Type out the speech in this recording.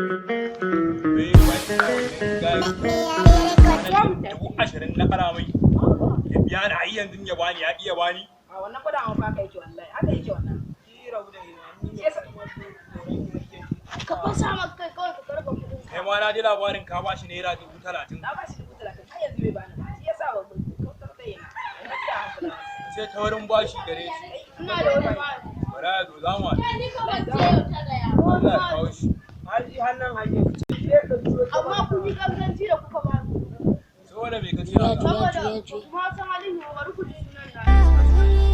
Eh, wai 20,000 na kara mai ya biya ni, ai yanzu ya bani, ya iya bani. A wannan fa dama fa haka yake wallahi, haka yake wannan. Ki rabu da ni, ni Shi yasa- kuma tsoron ki nake ji. Ka fasa maka kai kawai ka karɓa kuɗin. Kai ma na ji labarin ka bashi ₦30,000. Na ba shi 30,000, har yanzu bai bani ba. Shi yasa ba mu kautar da yana. Gaskiya hankali. Sai ta wurin bashi gare shi. Ina da wani ba. Bara ya zo, za mu haɗu. Ni ka ban ce yau ta daya. Allah ya kawo shi. Har hannun hanyar ce ɗauki wata. Amma kun yi ganganci da kuka ba ni. Saboda me kace haka? Saboda kuma san halin yau, bari ku ji sunan na.